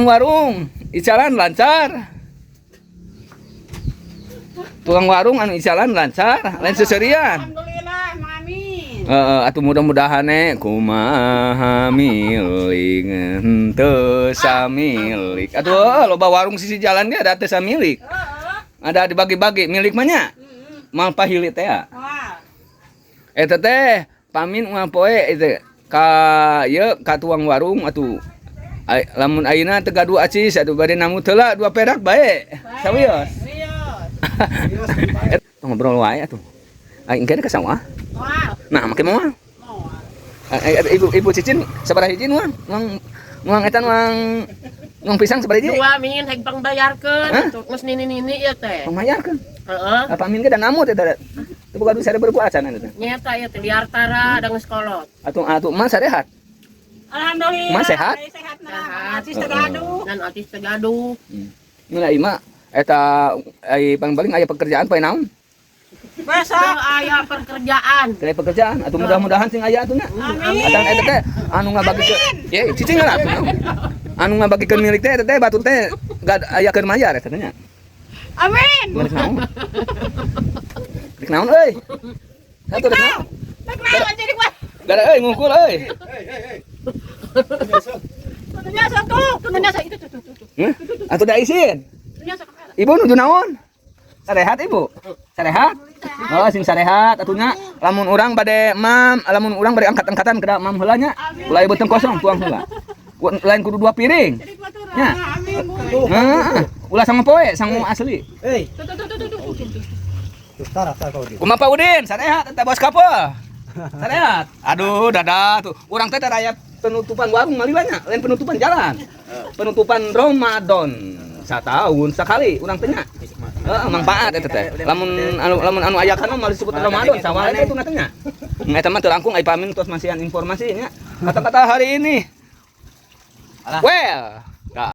Warung icalan lancar. Tukang warung anu icalan lancar, lain seserian. Alhamdulillah, Mang Amin. Heeh, atuh mudah-mudahan e kumaha milik henteu samilik. Atuh loba warung sisi jalan ge ada teu samilik. Ada dibagi-bagi milik mah nya. Mal pahili teh ya. Wah. Eta teh pamin unggal poe itu ka ieu ka tuang warung atuh. Ai, lamun ayeuna teu gaduh acis atuh bade namu heula 2 perak bae. Sawios. Wios. Eh, ngobrol wae atuh. Aing engke ka sawah. Wah. Nah, make moal. Moal. Eh, ibu ibu cicin sabaraha hiji nuang? Nuang nuang eta nuang nuang pisang sabaraha hiji? 2 min hek pangbayarkeun Hah? atuh geus nini-nini ieu teh. Pangmayarkeun. Heeh. Apa amin ge da ngamut eta. Teu boga duit 1000 acan eta. Nyeta ieu teh liar tara da geus kolot. Atuh atuh mah sarehat. Alhamdulillah. Mas sehat? Sehat nah. Sehat. Acis teu gaduh. Dan atis teh gaduh. Ngeula ieu mah eta ai paling-paling aya pekerjaan poe naon? Besok. Teu aya pekerjaan. Teu aya pekerjaan atuh mudah-mudahan sing aya atuh nya. Amin. Atan eta teh anu ngabagikeun ye cicing lah atuh naon. Anu ngabagikeun milik teh eta teh batur teh gak aya keur mayar eta teh nya. Amin. Rek naon? Rek naon euy? Satu rek naon? Rek naon jadi gua. Gara euy ngungkul euy. Tununya satu, tununya satu itu tuh tuh tuh. Hah? Atuh da isin. Tununya satu. Ibu nuju naon? Sarehat ibu? Sarehat? Oh, sing sarehat atuh nya. Lamun urang bade mam, lamun urang bade angkat-angkatan kedah mam heula nya. Ulah ieu beuteung kosong tuang heula. Lain kudu 2 piring. Jadi gua tuh. Ya. Amin, Bu. Heeh. Ulah sangu poe, sangu asli. Hey, Tuh tuh tuh tuh tuh tuh. tara tara kau dia. Kumaha Pak Udin? Sarehat eta bos kapal. Sarehat. Aduh, dadah tuh. Urang teh raya penutupan warung malila nya, lain penutupan jalan. Penutupan Ramadan. Satahun sekali urang teh nya. Heeh, manfaat eta teh. Lamun anu aya kana mah disebut Ramadan, sawal eta teh nya. Eta mah teu langkung ai pamin tos masihan informasi nya. Kata-kata hari ini. Well,